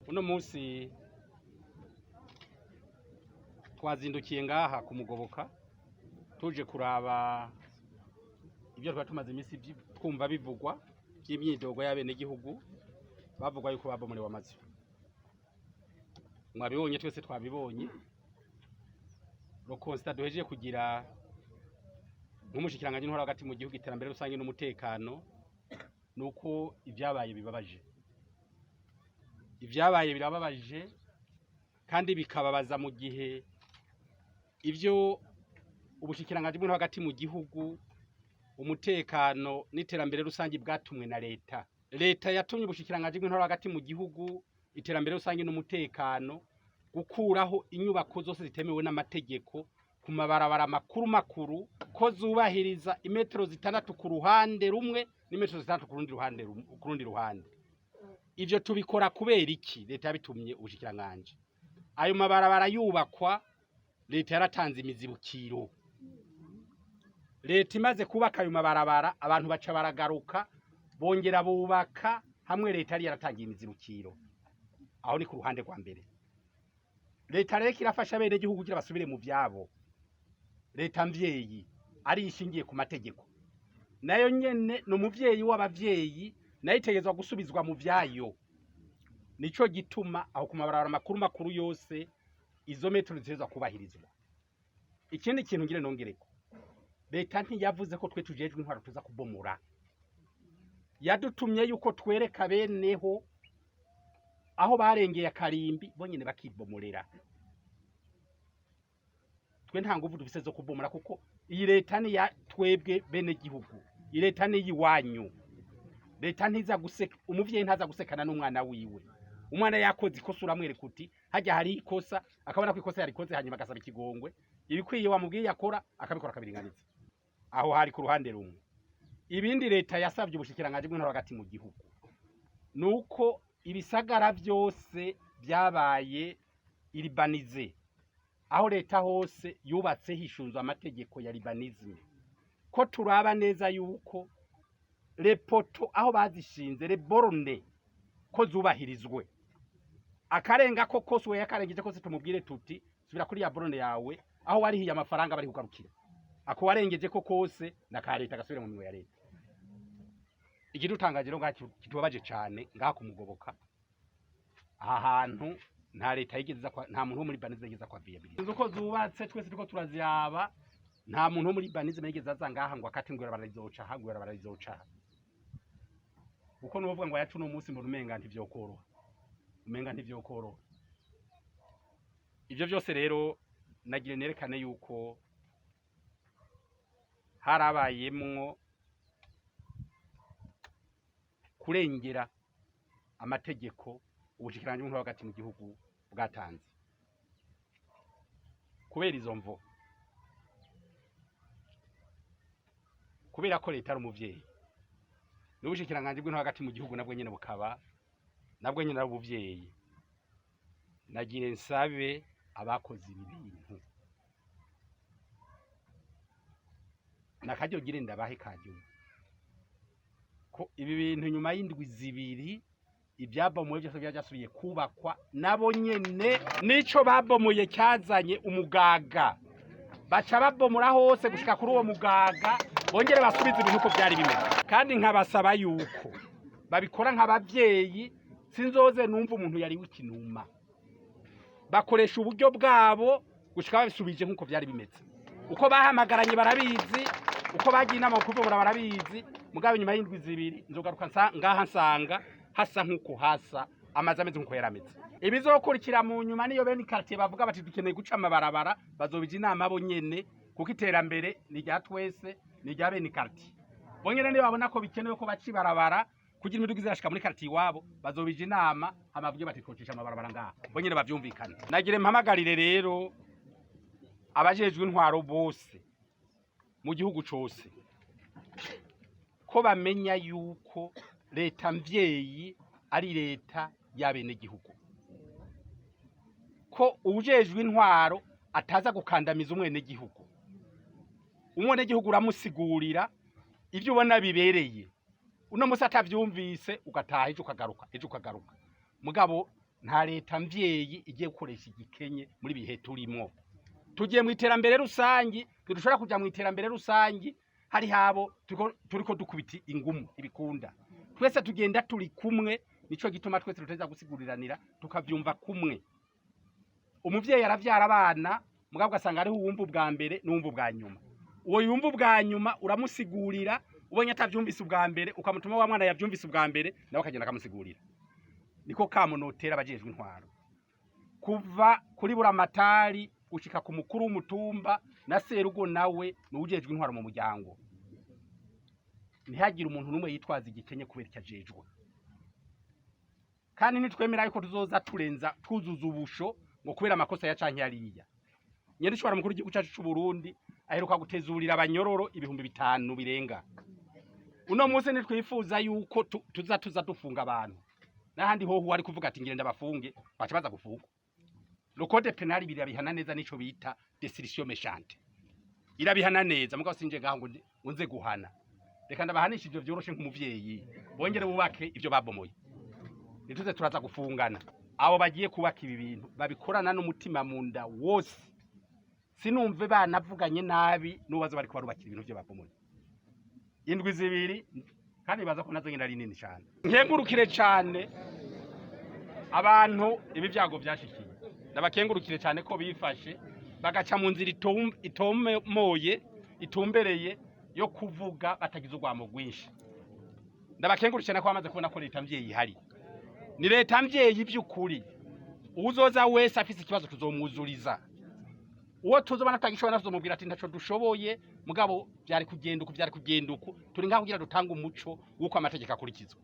Uno munsi twazindukiye ngaha kumugoboka tuje kuraba ibyo twari tumaze iminsi twumva bivugwa by'imyidogo y'abenegihugu bavugwa yuko babomorewe amazu. Mwabibonye, twese twabibonye. Le constat duhejeje kugira nk'umushikiranganji w'intwaro hagati mu gihugu, iterambere rusange n'umutekano, nuko ibyabaye bibabaje. Ibyabaye birababaje kandi bikababaza mu gihe ivyo ubushikiranganji bw'intwaro hagati mu gihugu, umutekano n'iterambere rusange bwatumwe na leta. Leta yatumye ubushikiranganji bw'intwaro hagati mu gihugu, iterambere rusange n'umutekano gukuraho inyubako zose zitemewe n'amategeko ku mabarabara makuru makuru, ko zubahiriza imetero 6 ku ruhande rumwe n'imetero 6 ku rundi ruhande. Ku rundi ruhande, ivyo tubikora kubera iki? Leta yabitumye ubushikiranganji. Ayo mabarabara yubakwa, leta yaratanze imizibukiro. Leta imaze kubaka ayo mabarabara, abantu baca baragaruka, bongera bubaka hamwe leta yari yaratangiye imizibukiro. Aho ni ku ruhande rwa mbere. Leta rero irafasha bene gihugu kugira basubire mu vyabo. Leta mvyeyi ari ishingiye ku mategeko, nayo nyene ni umuvyeyi w'abavyeyi, nayo itegerezwa gusubizwa mu vyayo. Nico gituma aho ku mabarabara makuru makuru yose izo metero zitegerezwa kubahirizwa. Ikindi kintu ngire nongereko, leta ntiyavuze ko twe tujejwe intwaro tuza kubomora. Yadutumye yuko twereka beneho aho barengeye akarimbi, bonyene bakibomorera. Twe nta nguvu dufise zo kubomora, kuko iyi leta ni ya twebwe bene gihugu, iyi leta ni iwanyu. Leta ntiza guseka, umuvyeyi ntaza gusekana n'umwana wiwe. Umwana yakoze ikosa, uramwereka uti hajya hari ikosa, akabona ko ikosa yarikoze, hanyuma agasaba ikigongwe. Ibikwiye wamubwiye yakora, akabikora, akabiringaniza. Aho hari ku ruhande rumwe. Ibindi leta yasabye ubushikiranganji bw'intwaro hagati mu gihugu nuko ibisagara byose byabaye urbanisés, aho leta hose yubatse hishunzwe amategeko ya urbanisme, ko turaba neza yuko les poteaux aho bazishinze, les bornes, ko zubahirizwe. Akarenga ko kose, we yakarengeje kose, tumubwire tuti subira kuri ya borne yawe aho warihiye amafaranga bari kugarukira. Ako warengeje ko kose na ka leta gasubire mu minwe ya leta. Ikidutangaje rero ngaha, kitubabaje cane ngaha kumugoboka, aha hantu nta leta yigeze iza nta muntu wo muri urbanisme yigeze kwa viabilité. Inzu uko zubatse, twese turiko turaziraba, nta muntu wo muri urbanisme yigeze aza ngaha ngo akate ngo bararizoca aha, ngo bararizoca aha. Kuko nuvuga ngo yacu no munsi mbona umenga ntivyokoroha, umenga ntivyokoroha. Ivyo vyose rero nagire nerekane yuko harabayemwo kurengera amategeko ubushikiranganji bw'intwaro hagati mu gihugu bwatanze. Kubera izo mvo, kubera ko leta ari umuvyeyi n'ubushikiranganji bw'intwaro hagati mu gihugu nabwo nyene bukaba nabwo nyene ari ubuvyeyi, nagire nsabe abakoze ibi bintu nakaryo gire ndabahe kanyuma ko ibi bintu nyuma y'indwi 2 ibyabomoye byose byasubiye kubakwa nabo nyene. Nico babomoye cyazanye umugaga, baca babomora hose gushika kuri uwo mugaga, bongere basubize ibintu uko byari bimeze. Kandi nkabasaba yuko babikora nk'abavyeyi. Sinzoze numva umuntu yari w'ikinuma. Bakoresha uburyo bwabo gushika babisubije nk'uko byari bimeze. Uko bahamagaranye barabizi, uko bagiye inama kubomora barabizi. Mugabo nyuma y'indwi 2 nzogaruka ngaha nsanga hasa nk'uko hasa, amazu ameze nk'uko yarameze. Ibizokurikira mu nyuma niyo bene quartier bavuga bati dukeneye guca amabarabara, bazobija inama bo nyene, kuko iterambere ni rya twese, ni rya bene quartier. Bo nyene niyo babona ko bikenewe ko baca ibarabara kugira imiduga izirashika muri quartier iwabo, bazobija inama hama bavuge bati twocisha amabarabara ngaha, bo nyene bavyumvikane. Nagire mpamagarire rero abajejwe intwaro bose mu gihugu cose ko bamenya yuko leta mvyeyi ari leta y'abenegihugu, ko uwujejwe intwaro ataza gukandamiza umwenegihugu. Umwenegihugu uramusigurira ibyo ubona bibereye, uno musi atavyumvise ugataha, ejo ukagaruka, ejo ukagaruka, mugabo Nta leta mvyeyi igiye gukoresha igikenye muri bihe turimwo. Tugiye mu iterambere rusangi, ntidushobora kuja mu iterambere rusangi hari habo turiko dukubita ingumu ibikunda. Twese tugenda turi kumwe, nico gituma twese tuteza gusiguriranira tukavyumva kumwe. Umuvyeyi aravyara abana, mugabo ugasanga hariho uwumva ubwa mbere n'uwumva ubwa nyuma. Uwo yumva ubwa nyuma uramusigurira, ubonye atavyumvise ubwa mbere ukamutuma wa mwana yavyumvise ubwa mbere, nawe akagenda akamusigurira. Niko kamo notera abajejwe intwaro, kuva kuri buramatari gushika ku mukuru w'umutumba na serugo, nawe nuwujejwe intwaro mu muryango. Ntihagire umuntu n'umwe yitwaza igikenye kubera icyo ajejwe. Kandi nitwemera yuko tuzoza turenza twuzuza ubusho ngo kubera amakosa ya canke yariya. Nyene mukuru w'igihugu cacu c'u Burundi aheruka gutezurira abanyororo 5000 birenga. Uno munsi nitwifuza yuko tuza dufunga abantu. N'ahandi hoho wari kuvuga ati ngenda bafunge, baca baza gufungwa. Le code pénal birabihana neza, nico bita destruction méchante. Irabihana neza, mugabo sinje ngaho ngo nze guhana. Reka ndabahanisha ivyo vyoroshe nk'umuvyeyi. Bongere bubake ivyo babomoye. Nituze turaza gufungana. Abo bagiye kubaka ibi bintu babikorana n'umutima mu nda wose. Sinumve banavuganye nabi n'ubazo bariko barubakira ibintu vyo babomoye. Indwi 2 kandi baza ko nazo nyine ari nini cyane. Nkengurukire cyane abantu ibi byago byashikiye. Ndabakengurukire cyane ko bifashe bagaca mu nzira itomoye itumbereye yo kuvuga batagize urwamo rwinshi. Ndabakengurukire cyane ko bamaze kubona ko leta mvyeyi ihari. Ni leta mvyeyi by'ukuri. Uwuzoza wese afise ikibazo tuzomwuzuriza. Uwo tuzobona tutagishobora tuzomubwira ati ntaco dushoboye, mugabo byari kugenda uku, byari kugenda uku. Turi ngaho kugira dutange umuco w'uko amategeko akurikizwa.